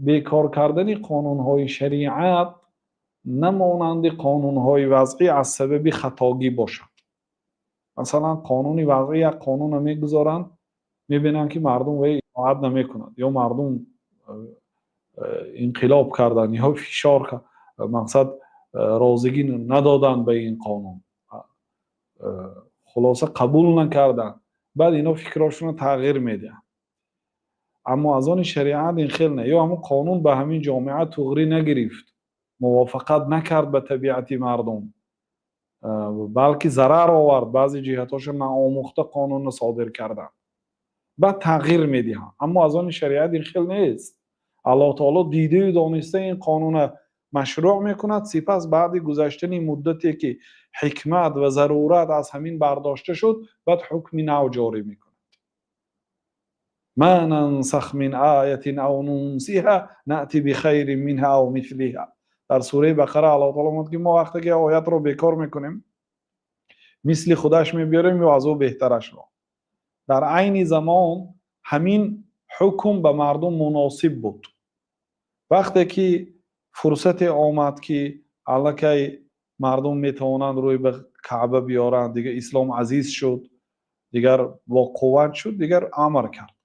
Бекор кардани қонунҳои шариат на монанди қонунҳои вазъӣ аз сабаби хатое бошад. Масалан, қонуни вазъӣ як қонунро мегузоранд, мебинанд, ки мардум ба он итоат намекунанд ё мардум инқилоб карданд ё фишор, мақсад, розигӣ надоданд ба ин қонун. Хулоса, қабул накарданд. Баъд инҳо фикрашонро тағйир медиҳанд. Аммо аз они шариат ин хел не. Ё ҳамон қонун ба ҳамин ҷомеа тӯғрӣ нагирифт, мувофиқат накард ба табиати мардум, балки зарар овард, баъзе ҷиҳатҳояшро наомӯхта қонунро содир карданд. Баъд тағйир медиҳанд. Аммо аз они шариат ин хел нест. Аллоҳи таъоло дида ва дониста ин қонунро машруъ мекунад, сипас баъд гузаштани муддате ки ҳикмат ва зарурат аз ҳамин бардошта шуд, баъд ҳукми нав ҷорӣ мекунад. ما ننسخ من آية أو ننسها نأت بخير منها أو مثلها. Дар сураи Бақара Аллоҳи таъоло мегӯяд, ки мо вақте ки оятро бекор мекунем, мисли худаш меорем ё аз ӯ беҳтарашро. Дар айни замон ҳамин ҳукм ба мардум муносиб буд. Вақте ки фурсате омад, ки аллакай мардум метавонанд рӯй ба Каъба биёранд, дигар ислом азиз шуд, дигар бо қувват шуд, дигар амр кард.